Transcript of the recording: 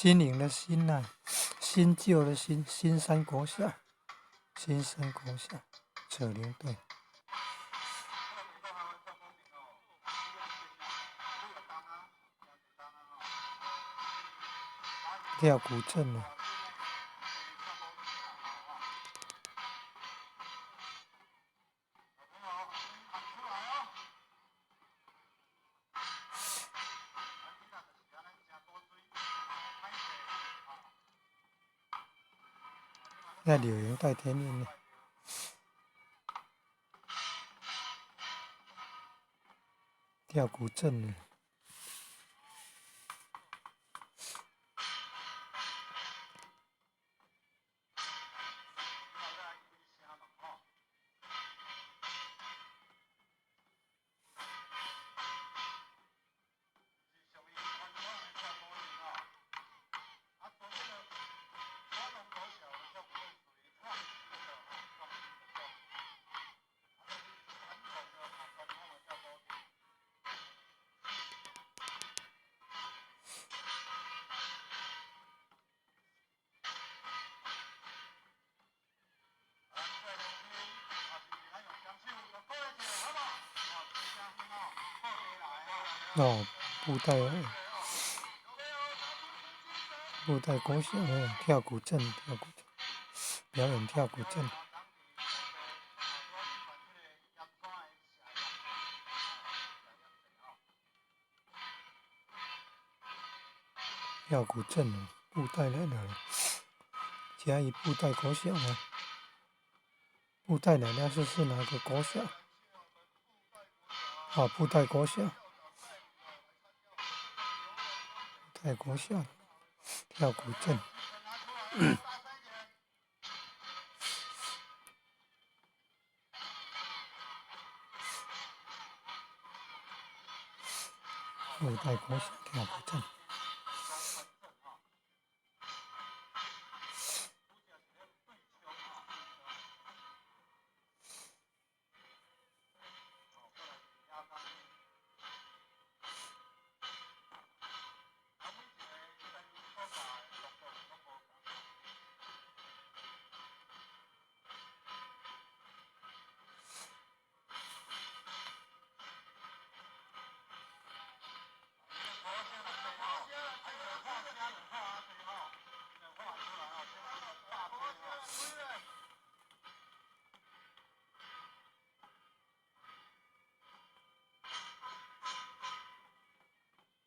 新穎的新啊，新舊的新，新山國小，新山國小，扯鈴隊。跳古鎮啊！那柳營帶天音呢？跳古鎮呢？哦，布袋，布袋國小跳古鎮，跳古鎮，表演跳古鎮。跳古鎮，布袋來了，嘉義布袋國小啊，布袋奶奶是哪個國小？啊，布袋國小。泰國小跳古鎮，布袋國小跳古鎮。